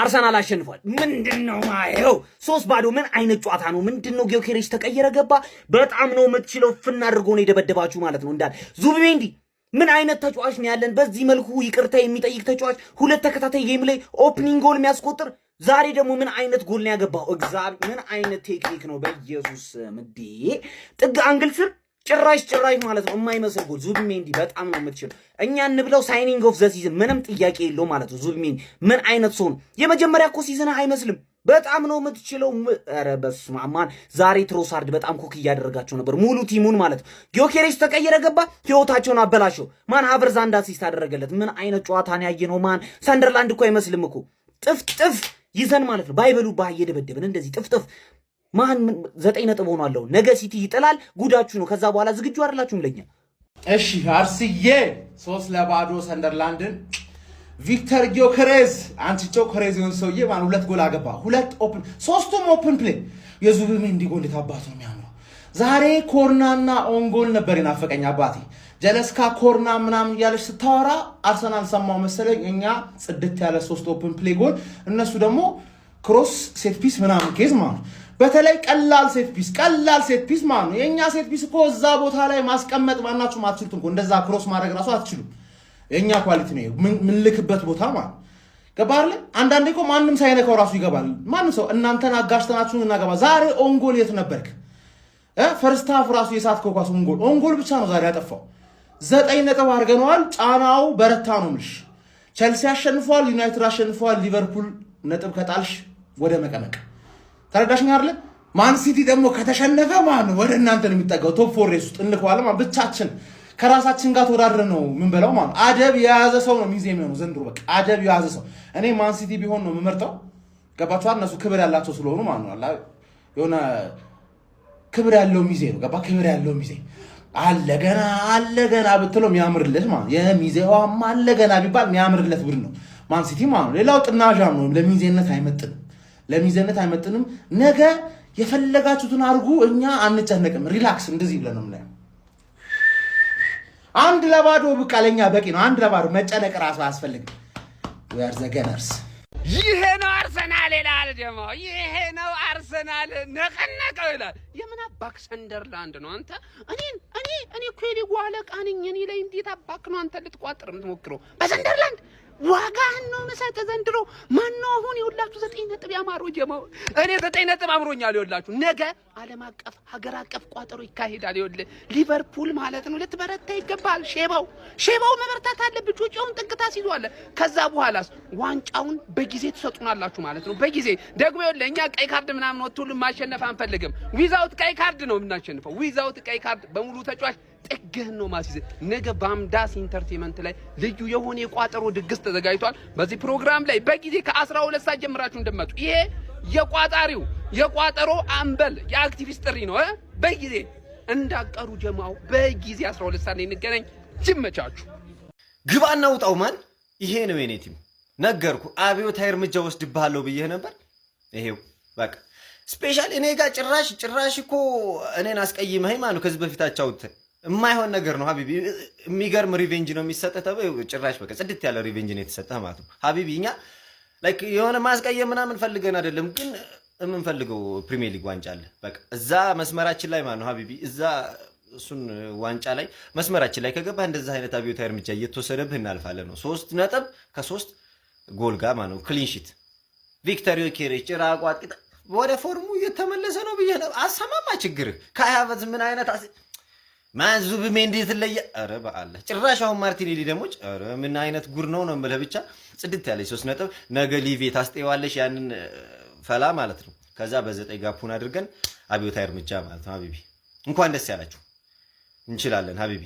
አርሰናል አሸንፏል። ምንድን ነው ማየው? 3-0። ምን አይነት ጨዋታ ነው? ምንድን ነው? ጊዮኬሬሽ ተቀየረ ገባ። በጣም ነው የምትችለው። ፍና አድርጎ ነው የደበደባችሁ ማለት ነው። እንዳለ ዙቢሜንዲ ምን አይነት ተጫዋች ነው ያለን? በዚህ መልኩ ይቅርታ የሚጠይቅ ተጫዋች፣ ሁለት ተከታታይ game ላይ opening goal የሚያስቆጥር፣ ዛሬ ደግሞ ምን አይነት ጎል ነው ያገባው? እግዚአብሔር፣ ምን አይነት ቴክኒክ ነው? በኢየሱስ ምዴ ጥግ angle ስር ጭራሽ ጭራሽ ማለት ነው የማይመስል ጎል። ዙቢሜንዲ በጣም ነው የምትችለው። እኛ እንብለው signing of the season ምንም ጥያቄ የለው ማለት ነው። ዙቢሜንዲ ምን አይነት ሰው ነው? የመጀመሪያ እኮ season አይመስልም። በጣም ነው የምትችለው። ኧረ በስመ አብ ማን፣ ዛሬ ትሮሳርድ በጣም cook እያደረጋቸው ነበር ሙሉ team ኡን ማለት ነው። ጊዮኬሬሽ ተቀየረ ገባ፣ ህይወታቸውን አበላሸው። ማን ሀቨርዝ አንድ assist አደረገለት። ምን አይነት ጨዋታ ነው ያየነው? ማን ሰንደርላንድ እኮ አይመስልም እኮ፣ ጥፍጥፍ ይዘን ማለት ነው። ባይበሉ ባ እየደበደብን እንደዚህ ጥፍጥፍ ማን 9 ነጥብ ሆኗል። ነገ ሲቲ ይጥላል፣ ጉዳችሁ ነው። ከዛ በኋላ ዝግጁ አይደላችሁም ለኛ። እሺ አርስዬ፣ 3-0 ሰንደርላንድን ቪክተር ጊዮከሬዝ፣ አንቺ ጆከሬዝ የሆነ ሰውዬ ማለት ሁለት ጎል አገባ። ሁለት open፣ ሶስቱም open play። የዙቢሜንዲ ጎል እንዴት አባቱ ነው የሚያምረው! ዛሬ ኮርናና own goal ነበር የናፈቀኝ አባቴ። ጀለስካ ኮርና ምናምን እያለች ስታወራ አርሰናል ሰማው መሰለኝ። እኛ ጽድት ያለ ሶስት open play ጎል፣ እነሱ ደግሞ cross፣ set piece ምናምን case ማለት ነው። በተለይ ቀላል set piece፣ ቀላል set piece ማለት ነው። የእኛ set piece እኮ እዛ ቦታ ላይ ማስቀመጥ ማናችሁም አትችሉትም እኮ፣ እንደዛ cross ማድረግ ራሱ አትችሉም። የእኛ quality ነው ምንልክበት ቦታ ማለት ገባ አይደለ? አንዳንዴ እኮ ማንም ሳይነካው ራሱ ይገባል። ማንም ሰው እናንተን አጋሽተናችሁን እናገባ። ዛሬ own goal የት ነበርክ? First half ራሱ የሳትከው ኳስ own goal፣ own goal ብቻ ነው ዛሬ ያጠፋው። 9 ነጥብ አድርገነዋል። ጫናው በረታ ነው የምልሽ። ቸልሲ አሸንፏል፣ ዩናይትድ አሸንፏል። ሊቨርፑል ነጥብ ከጣልሽ ወደ መቀመቅ፣ ተረዳሽኝ አይደለ? ማን ሲቲ ደግሞ ከተሸነፈ ማን ወደ እናንተ ነው የሚጠጋው። Top four race ውስጥ እንልከዋለን። ማለት ብቻችን ከራሳችን ጋር ተወዳድረን ነው የምንበላው ማለት ነው። አደብ የያዘ ሰው ነው ሚዜ የሚሆነው ዘንድሮ። በቃ አደብ የያዘ ሰው፣ እኔ ማን ሲቲ ቢሆን ነው የምመርጠው። ገባችኋል? እነሱ ክብር ያላቸው ስለሆኑ ማለት ነው። አላ የሆነ ክብር ያለው ሚዜ ነው። ገባ? ክብር ያለው ሚዜ አለ ገና አለ ገና ብትለው የሚያምርለት ማለት፣ የሚዜዋም አለ ገና ቢባል የሚያምርለት ቡድን ነው ማን ሲቲ ማለት ነው። ሌላው ጥናዣም ነው። ለሚዜነት አይመጥንም። ለሚዜነት አይመጥንም። ነገ የፈለጋችሁትን አድርጉ፣ እኛ አንጨነቅም። Relax እንደዚህ ብለን ነው የምናየው። 1-0 በቃ ለእኛ በቂ ነው። 1-0፣ መጨነቅ ራሱ አያስፈልግም። We are the Gunners። ይሄ ነው አርሰናል ይላል ደግሞ፣ ይሄ ነው አርሰናል ነቀነቀው ይላል። የምን አባክ ሰንደርላንድ ነው አንተ? እኔን እኔ እኮ የሊጉ አለቃ ነኝ። እኔ ላይ እንዴት አባክ ነው አንተ ልትቋጥር የምትሞክረው? በሰንደርላንድ ዋጋህን ነው የምሰጥህ ዘንድሮ። ማነው አሁን የሁላችሁ 9 ነጥብ ያማረው ጀማው? እኔ 9 ነጥብ አምሮኛል። ይኸውላችሁ ነገ ዓለም አቀፍ ሀገር አቀፍ ቋጠሮ ይካሄዳል። ይኸውልህ ሊቨርፑል ማለት ነው ልትበረታ ይገባል። ሼባው ሼባው መበርታት አለብህ። ጩጬውን ጥግ ታስይዟለህ። ከዛ በኋላስ ዋንጫውን በጊዜ ትሰጡናላችሁ ማለት ነው። በጊዜ ደግሞ ይኸውልህ እኛ ቀይ ካርድ ምናምን ወጥቶልን ማሸነፍ አንፈልግም። Without ቀይ ካርድ ነው የምናሸንፈው። Without ቀይ ካርድ በሙሉ ተጫዋች ጥግህን ነው ማስይዝ። ነገ በአምዳስ Entertainment ላይ ልዩ የሆነ የቋጠሮ ድግስ ተዘጋጅቷል። በዚህ ፕሮግራም ላይ በጊዜ ከ12 ሰዓት ጀምራችሁ እንደመጡ፣ ይሄ የቋጣሪው የቋጠሮ አምበል የአክቲቪስት ጥሪ ነው። በጊዜ እንዳቀሩ ጀማው፣ በጊዜ 12 ሰዓት ላይ እንገናኝ። ይመቻችሁ። ግባና ውጣው ማን። ይሄ ነው የኔ team። ነገርኩ፣ አብዮታዊ እርምጃ ወስድብሃለሁ ብዬህ ነበር። ይሄው በቃ special እኔ ጋር ጭራሽ ጭራሽ እኮ እኔን አስቀይመኸኝ ማለት ነው። ከዚህ በፊት አጫውተህ የማይሆን ነገር ነው ሀቢቢ። የሚገርም revenge ነው የሚሰጠህ ተብሎ ጭራሽ በቃ ጽድት ያለ revenge ነው የተሰጠህ ማለት ነው ሀቢቢ። እኛ like የሆነ ማስቀየም ምናምን ፈልገን አይደለም፣ ግን የምንፈልገው ፕሪሚየር ሊግ ዋንጫ አለ። በቃ እዛ መስመራችን ላይ ማለት ነው ሀቢቢ፣ እዛ እሱን ዋንጫ ላይ መስመራችን ላይ ከገባህ እንደዛ አይነት አብዮታዊ እርምጃ እየተወሰደብህ እናልፋለን ነው። 3 ነጥብ ከ3 ጎል ጋር ማለት ነው። Clean sheet ቪክተር ዮኬሬሽ ጭራቋ ወደ form ኡ እየተመለሰ ነው ብዬ ነው። አሰማማ ችግርህ ከሀያበት ምን አይነት ማን ዙቢሜንዲ ትለየ? ኧረ በአላህ ጭራሽ አሁን ማርቲኔሊ ደግሞ ኧረ ምን አይነት ጉድ ነው ነው የምልህ። ብቻ ጽድት ያለች 3 ነጥብ ነገ ሊቬ ታስጤዋለሽ ያንን ፈላ ማለት ነው። ከዛ በ9 gap ኡን አድርገን አብዮታዊ እርምጃ ማለት ነው። ሀቢቢ እንኳን ደስ ያላችሁ። እንችላለን ሀቢቢ።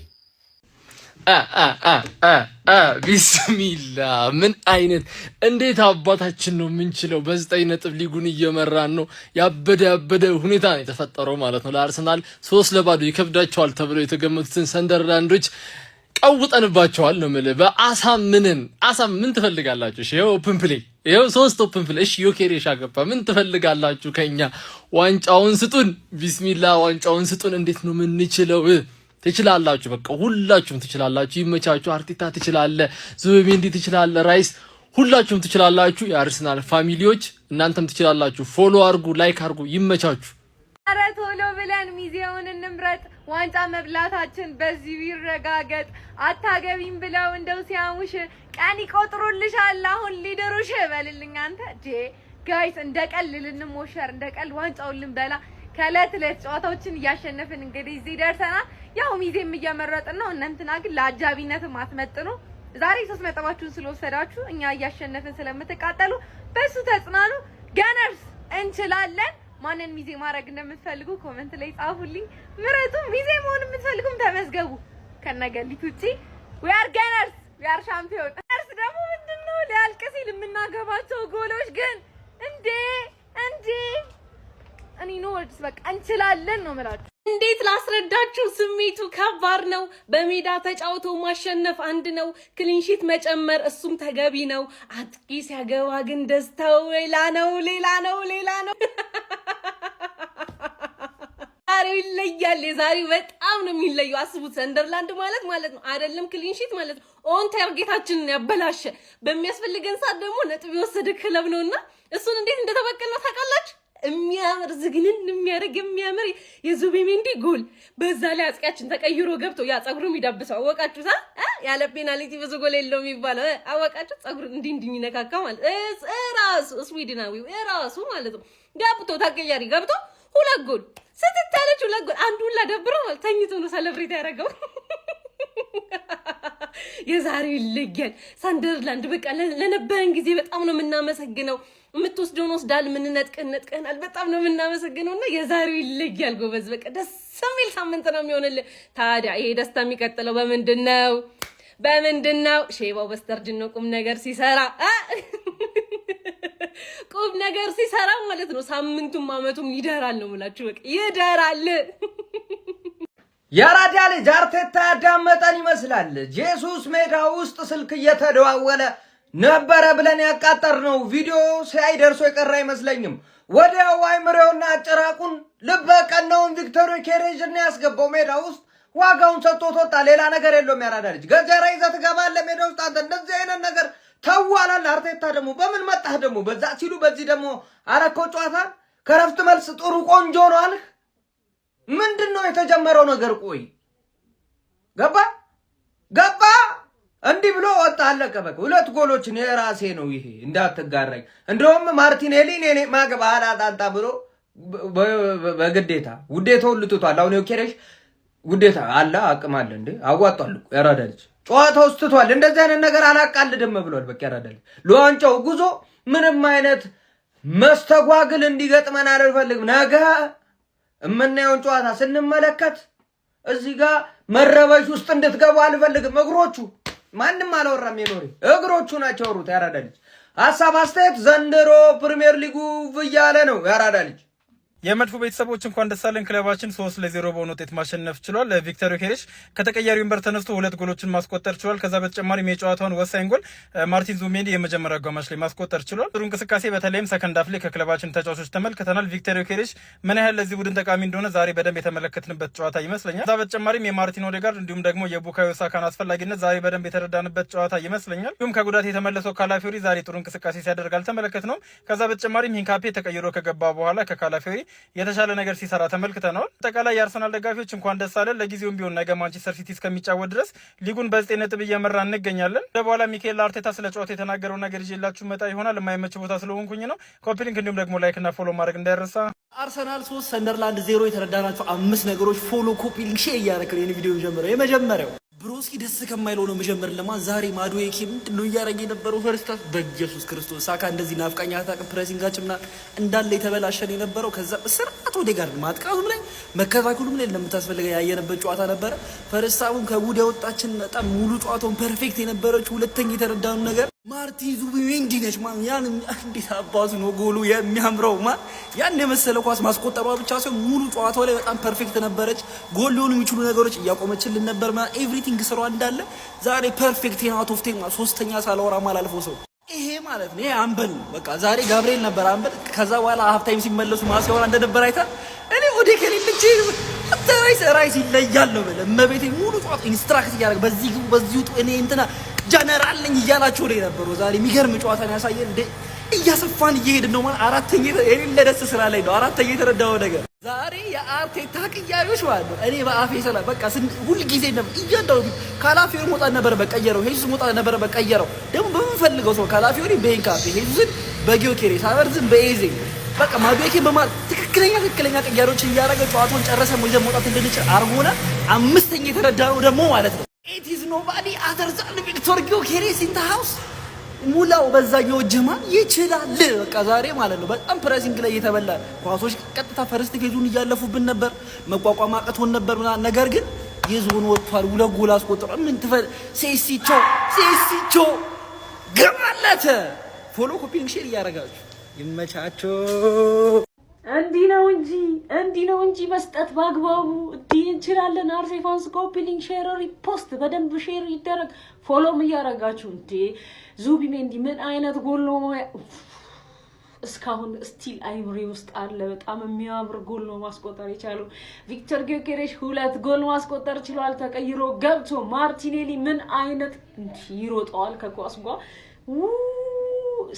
ቢስሚላ፣ ምን አይነት፣ እንዴት አባታችን ነው የምንችለው? በ9 ነጥብ ሊጉን እየመራን ነው። ያበደ ያበደ ሁኔታ ነው የተፈጠረው ማለት ነው። ለአርሰናል 3-0 ይከብዳቸዋል ተብለው የተገመቱትን ሰንደርላንዶች ቀውጠንባቸዋል ነው የምልህ። በአሳምንን አሳም ምን ትፈልጋላችሁ? እሺ ይኸው open play፣ ይኸው ሶስት open play። እሺ ዮኬሬሽ አገባ። ምን ትፈልጋላችሁ ከኛ? ዋንጫውን ስጡን። ቢስሚላ፣ ዋንጫውን ስጡን። እንዴት ነው የምንችለው? ትችላላችሁ። በቃ ሁላችሁም ትችላላችሁ። ይመቻችሁ። አርቴታ ትችላለህ፣ ዙቢሜንዲ ትችላለህ፣ ራይስ ሁላችሁም ትችላላችሁ። የአርሰናል family ዎች እናንተም ትችላላችሁ። Follow አርጉ፣ like አርጉ። ይመቻችሁ። ኧረ ቶሎ ብለን ሚዜውን እንምረጥ፣ ዋንጫ መብላታችን በዚሁ ይረጋገጥ። አታገቢም ብለው እንደው ሲያሙሽ ቀን ይቆጥሩልሻል አሁን ሊድሩሽ። በልልኝ አንተ guys፣ እንደ ቀልድ ልንሞሸር፣ እንደ ቀልድ ዋንጫውን ልንበላ ከእለት እለት ጨዋታዎችን እያሸነፍን እንግዲህ እዚህ ደርሰናል። ያው ሚዜም እየመረጥን ነው። እነንትና ግን ለአጃቢነትም አትመጥኑ። ዛሬ 3 ነጥባችሁን ስለወሰዳችሁ እኛ እያሸነፍን ስለምትቃጠሉ በሱ ተጽናኑ። Gunners እንችላለን። ማንን ሚዜ ማድረግ እንደምትፈልጉ comment ላይ ጻፉልኝ፣ ምረጡ። ሚዜ መሆን የምትፈልጉም ተመዝገቡ። ከነገሊት ውጪ we are Gunners, we are champion። Gunners ደግሞ ምንድነው ሊያልቅ ሲል የምናገባቸው ጎሎች ግን እንዴ እንዴ! እኔ no words፣ በቃ እንችላለን ነው የምላችሁ። እንዴት ላስረዳችሁ? ስሜቱ ከባድ ነው። በሜዳ ተጫውቶ ማሸነፍ አንድ ነው፣ clean sheet መጨመር እሱም ተገቢ ነው። አጥቂ ሲያገባ ግን ደስታው ሌላ ነው፣ ሌላ ነው፣ ሌላ ነው። ዛሬው ይለያል። የዛሬው በጣም ነው የሚለየው። አስቡት፣ ሰንደርላንድ ማለት ማለት ነው አይደለም clean sheet ማለት ነው on target ኣችንን ያበላሸ፣ በሚያስፈልገን ሰዓት ደግሞ ነጥብ የወሰደ ክለብ ነውና እሱን እንዴት እንደተበቀልነው ታውቃላችሁ? የሚያምር ዝግንን የሚያደርግ የሚያምር የዙቢሜንዲ ጎል፣ በዛ ላይ አጥቂያችን ተቀይሮ ገብቶ ያ ጸጉሩ የሚዳብሰው አወቃችሁታ? ያለ ፔናልቲ ብዙ ጎል የለውም የሚባለው አወቃችሁ? ጸጉሩ እንዲህ እንዲህ የሚነካካ ማለት እራሱ ስዊድናዊው እራሱ ማለት ነው ገብቶ፣ ተቀያሪ ገብቶ ሁለት ጎል ስትት ያለች ሁለት ጎል፣ አንዱ ሁላ ደብሮ ማለት ተኝቶ ነው celebrate ያደረገው። የዛሬው ይለያል። ሳንደርላንድ በቃ ለነበረን ጊዜ በጣም ነው የምናመሰግነው። የምትወስደውን ወስዳል፣ የምንነጥቅህን ነጥቀናል። በጣም ነው የምናመሰግነው እና የዛሬው ይለያል ጎበዝ። በቃ ደስ የሚል ሳምንት ነው የሚሆንልህ። ታዲያ ይሄ ደስታ የሚቀጥለው በምንድን ነው? በምንድን ነው? ሼባው በስተርጅናው ቁም ነገር ሲሰራ ማለት ነው። ሳምንቱም አመቱም ይደራል ነው የምላችሁ። በቃ ይደራል። የአራዳ ልጅ አርቴታ ያዳመጠን ይመስላል። ጄሱስ ሜዳ ውስጥ ስልክ እየተደዋወለ ነበረ ብለን ያቃጠርነው ቪዲዮ ሲያይ ደርሶ የቀረ አይመስለኝም። ወዲያው አይምሬውና ጭራቁን ልበ ቀናውን ቪክቶር ዮኬሬሽን ያስገባው ሜዳ ውስጥ ዋጋውን ሰጥቶት ወጣ። ሌላ ነገር የለውም። ያራዳ ልጅ ገጀራ ይዘህ ትገባለህ ሜዳ ውስጥ አንተ እንደዚህ አይነት ነገር ተዋላል። አርቴታ ደግሞ በምን መጣህ ደግሞ በዛ ሲሉ በዚህ ደግሞ አረከው። ጨዋታ ከረፍት መልስ ጥሩ ቆንጆ ነው አልህ። ምንድን ነው የተጀመረው ነገር? ቆይ ገባ ገባ እንዲህ ብሎ ወጣ፣ አለቀ። በቃ ሁለት ጎሎችን የራሴ ነው ይሄ እንዳትጋራኝ። እንደውም ማርቲኔሊ እኔ ማገባ አላጣጣ ብሎ በግዴታ ውዴታውን ልትቷል። አሁን ዮኬሬሽ ውዴታ አለ፣ አቅም አለ እንዴ አዋጧል እኮ ያራዳ ልጅ ጨዋታ ውስጥ ትቷል። እንደዚህ አይነት ነገር አላቃልድም ብሏል። በቃ ያራዳ ልጅ ለዋንጫው ጉዞ ምንም አይነት መስተጓግል እንዲገጥመን አልፈልግም። ነገ የምናየውን ጨዋታ ስንመለከት እዚህ ጋር መረበሽ ውስጥ እንድትገቡ አልፈልግም። እግሮቹ ማንም አላወራም። የኖሬ እግሮቹ ናቸው ያወሩት። ያራዳ ልጅ ሀሳብ አስተያየት፣ ዘንድሮ ፕሪሚየር ሊጉ እያለ ነው ያራዳ ልጅ። የመድፉ ቤተሰቦች እንኳን ደስ አለን። ክለባችን 3-0 በሆነ ውጤት ማሸነፍ ችሏል። ቪክተር ዮኬሬሽ ከተቀያሪ ወንበር ተነስቶ ሁለት ጎሎችን ማስቆጠር ችሏል። ከዛ በተጨማሪም የጨዋታውን ወሳኝ ጎል ማርቲን ዙቢሜንዲ የመጀመሪያ አጋማሽ ላይ ማስቆጠር ችሏል። ጥሩ እንቅስቃሴ በተለይም second half ላይ ከክለባችን ተጫዋቾች ተመልክተናል። ቪክተር ዮኬሬሽ ምን ያህል ለዚህ ቡድን ጠቃሚ እንደሆነ ዛሬ በደንብ የተመለከትንበት ጨዋታ ይመስለኛል። ከዛ በተጨማሪም የማርቲን ኦዴጋርድ እንዲሁም ደግሞ የቡካዮ ሳካን አስፈላጊነት ዛሬ በደንብ የተረዳንበት ጨዋታ ይመስለኛል። እንዲሁም ከጉዳት የተመለሰው ካላፊዮሪ ዛሬ ጥሩ እንቅስቃሴ ሲያደርግ አልተመለከትነውም። ከዛ በተጨማሪም ሂንካፔ ተቀይሮ ከገባ በኋላ ከካላፊዮሪ የተሻለ ነገር ሲሰራ ተመልክተነዋል። አጠቃላይ የአርሰናል ደጋፊዎች እንኳን ደስ አለን። ለጊዜውም ቢሆን ነገ ማንቸስተር ሲቲ እስከሚጫወት ድረስ ሊጉን በ9 ነጥብ እየመራ እንገኛለን። በኋላ ሚካኤል አርቴታ ስለ ጨዋታ የተናገረውን ነገር ይዤላችሁ መጣ ይሆናል። የማይመች ቦታ ስለሆንኩኝ ነው። Copy link እንዲሁም ደግሞ like እና follow ማድረግ እንዳይረሳ። አርሰናል 3 ሰንደርላንድ 0 የተረዳናቸው አምስት ነገሮች follow፣ copy link፣ share እያደረክ ነው ቪዲዮ ጀምረው። የመጀመሪያው ብሮስኪ ደስ ከማይለው ነው መጀመር ለማን ዛሬ ማዱዌኬ ምንድን ነው እያደረገ የነበረው? First half በኢየሱስ ክርስቶስ ሳካ እንደዚህ ናፍቃኝ አታውቅም። Pressing ኣችን ምናምን እንዳለ የተበላሸን የነበረው፣ ከዛ ስርዓት ኦዴጋርድ ማጥቃቱም ላይ መከላከሉም ላይ እንደምታስፈልገ ያየንበት ጨዋታ ነበረ። First half ኡን ከጉድ ያወጣችን በጣም ሙሉ ጨዋታውን perfect የነበረች ሁለተኛ የተረዳኑ ነገር ማርቲን ዙቢሜንዲ ነች። ማን ያን እንዴት አባቱ ነው ጎሉ የሚያምረው! ማን ያን የመሰለ ኳስ ማስቆጠሯ ብቻ ሳይሆን ሙሉ ጨዋታው ላይ በጣም perfect ነበረች። ጎል ሊሆኑ የሚችሉ ነገሮች እያቆመችልን ነበር። ማን everything ስራዋ እንዳለ ዛሬ perfect 10 out of 10። ሶስተኛ ሳላወራ ማላልፈው ሰው ይሄ ማለት ነው። ይሄ አምበል ነው። በቃ ዛሬ ጋብርኤል ነበር አምበል። ከዛ በኋላ half time ሲመለሱ ማስያወራ እንደነበር አይታ እኔ ኦዴ ከሌለች ራይስ ራይስ ይለያል ነው በለ። እመቤቴ ሙሉ ጨዋታ instruct እያደረገ በዚህ ግቡ፣ በዚህ ውጡ፣ እኔ እንትና ጀነራል ነኝ እያላቸው ነው የነበረው። ዛሬ የሚገርም ጨዋታ ነው ያሳየን። እንዴ እያሰፋን እየሄድን ነው ማለት አራተኛ የሌለ ደስ ስራ ላይ ነው። አራተኛ የተረዳው ነገር ዛሬ የአርቴታ ቅያሬዎች ማለት ነው። እኔ በአፌ ሰላ በቃ ሁልጊዜ ነበር እያንዳንዱ ካላፊዮሪ መውጣት ነበረ በቀየረው፣ ሄሱስ መውጣት ነበረ በቀየረው። ደግሞ በምንፈልገው ሰው ካላፊዮሪ በኢንካፔ፣ ሄሱስን በጊዮኬሬስ፣ ሃቨርትዝን በኤዜ፣ በቃ ማዱኤኬ በማለት ትክክለኛ ትክክለኛ ቅያሬዎችን እያደረገ ጨዋታውን ጨረሰ ይዘን መውጣት እንድንችል አርጎነ። አምስተኛ የተረዳነው ደግሞ ማለት ነው it is nobody other than ቪክቶር ጊዮኬሬስ in the house። ሙላው በዛኛው ጀማ ይችላል። በቃ ዛሬ ማለት ነው በጣም pressing ላይ እየተበላ ኳሶች ቀጥታ first phase ኡን እያለፉብን ነበር፣ መቋቋም አቅቶን ነበር ምናምን። ነገር ግን ይዞን ወጥቷል። ሁለት ጎል አስቆጥሯል። ምን ትፈል ሴሲቾ ሴሲቾ ገባለት። Follow፣ copy link፣ share እያደረጋችሁ ይመቻቸው። እንዲህ ነው እንጂ፣ እንዲህ ነው እንጂ መስጠት በአግባቡ እንዲህ እንችላለን። አርሴ fans copy link፣ share፣ repost በደንብ share ይደረግ፣ follow ም እያደረጋችሁ። እንዴ ዙቢሜንዲ ምን አይነት ጎል ነው! እስካሁን still አይምሬ ውስጥ አለ። በጣም የሚያምር ጎል ነው ማስቆጠር የቻለው። ቪክተር ጊዮኬሬሽ ሁለት ጎል ማስቆጠር ችሏል። ተቀይሮ ገብቶ ማርቲኔሊ ምን አይነት ይሮጠዋል ከኳስ ጓ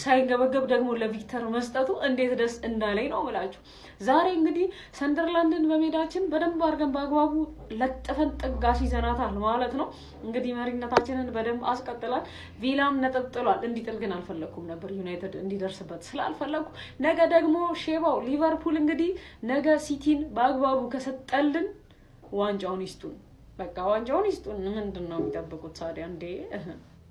ሳይንገበገብ ደግሞ ለቪክተር መስጠቱ እንዴት ደስ እንዳለኝ ነው ምላችሁ። ዛሬ እንግዲህ ሰንደርላንድን በሜዳችን በደንብ አድርገን በአግባቡ ለጥፈን ጥግ አስይዘናታል ማለት ነው። እንግዲህ መሪነታችንን በደንብ አስቀጥላል። ቪላም ነጥብ ጥሏል። እንዲጥል ግን አልፈለግኩም ነበር፣ ዩናይትድ እንዲደርስበት ስላልፈለግኩ። ነገ ደግሞ ሼባው ሊቨርፑል እንግዲህ ነገ ሲቲን በአግባቡ ከሰጠልን ዋንጫውን ይስጡን። በቃ ዋንጫውን ይስጡን። ምንድን ነው የሚጠብቁት ታዲያ እንዴ?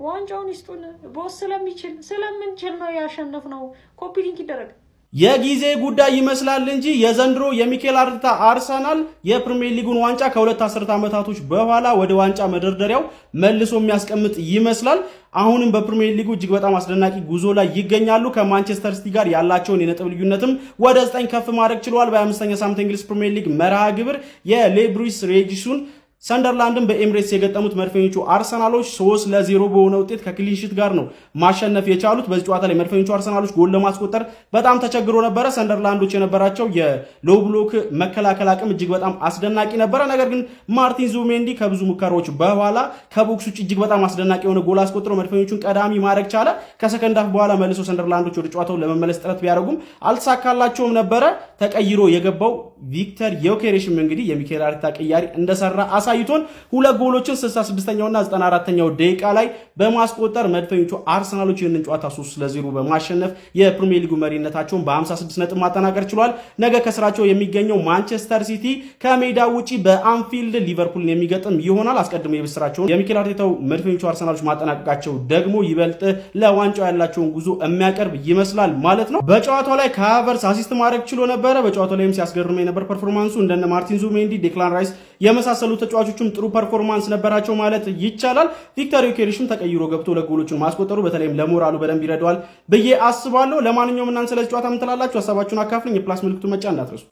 ዋንጫውን ይስጡን። Boss ስለሚችል ስለምንችል ነው ያሸነፍነው። Copy link ይደረግ። የጊዜ ጉዳይ ይመስላል እንጂ የዘንድሮ የሚኬል አርቴታ አርሰናል የፕሪሚየር ሊጉን ዋንጫ ከሁለት አስርት ዓመታቶች በኋላ ወደ ዋንጫ መደርደሪያው መልሶ የሚያስቀምጥ ይመስላል። አሁንም በፕሪሚየር ሊጉ እጅግ በጣም አስደናቂ ጉዞ ላይ ይገኛሉ። ከማንቸስተር ሲቲ ጋር ያላቸውን የነጥብ ልዩነትም ወደ 9 ከፍ ማድረግ ችለዋል። በአምስተኛ ሳምንት እንግሊዝ ፕሪሚየር ሊግ መርሃ ግብር የሌብሪስ ሬጂሱን ሰንደርላንድን በኤምሬትስ የገጠሙት መድፈኞቹ አርሰናሎች 3-0 በሆነ ውጤት ከ clean sheet ጋር ነው ማሸነፍ የቻሉት። በዚህ ጨዋታ ላይ መድፈኞቹ አርሰናሎች ጎል ለማስቆጠር በጣም ተቸግሮ ነበረ። ሰንደርላንዶች የነበራቸው የ low block መከላከል አቅም እጅግ በጣም አስደናቂ ነበረ። ነገር ግን ማርቲን ዙቢሜንዲ ከብዙ ሙከራዎች በኋላ ከ box ውጭ እጅግ በጣም አስደናቂ የሆነ ጎል አስቆጥሮ መድፈኞቹን ቀዳሚ ማድረግ ቻለ። ከ second half በኋላ መልሶ ሰንደርላንዶች ወደ ጨዋታው ለመመለስ ጥረት ቢያደርጉም አልተሳካላቸውም ነበረ። ተቀይሮ የገባው ቪክተር ዮኬሬሽም እንግዲህ የሚኬል አርቴታ ቅያሪ እንደሰራ አሳይቶን ሁለት ጎሎችን 66ኛውና 94ኛው ደቂቃ ላይ በማስቆጠር መድፈኞቹ አርሰናሎች ይህንን ጨዋታ 3-0 በማሸነፍ የፕሪሚየር ሊጉ መሪነታቸውን በ56 ነጥብ ማጠናቀር ችሏል። ነገ ከስራቸው የሚገኘው ማንቸስተር ሲቲ ከሜዳ ውጪ በአንፊልድ ሊቨርፑልን የሚገጥም ይሆናል። አስቀድሞ የቤት ስራቸውን የሚኬል አርቴታው መድፈኞቹ አርሰናሎች ማጠናቀቃቸው ደግሞ ይበልጥ ለዋንጫው ያላቸውን ጉዞ የሚያቀርብ ይመስላል ማለት ነው። በጨዋታው ላይ ከሃቨርትዝ assist ማድረግ ችሎ ነበረ። በጨዋታው ላይም ሲያስገርም የነበር performance ኡ እንደነ ማርቲን ዙቢሜንዲ፣ ዴክላን ራይስ የመሳሰሉ ተጫዋቾችም ጥሩ performance ነበራቸው ማለት ይቻላል። ቪክተር ዮኬሬሽም ተቀይሮ ገብቶ ለጎሎቹን ማስቆጠሩ በተለይም ለሞራሉ በደንብ ይረዳዋል ብዬ አስባለሁ። ለማንኛውም እናንተ ስለዚህ ጨዋታ ምን ትላላችሁ? ሀሳባችሁን አካፍሉኝ። የ plus ምልክቱን መጫን እንዳትረሱ።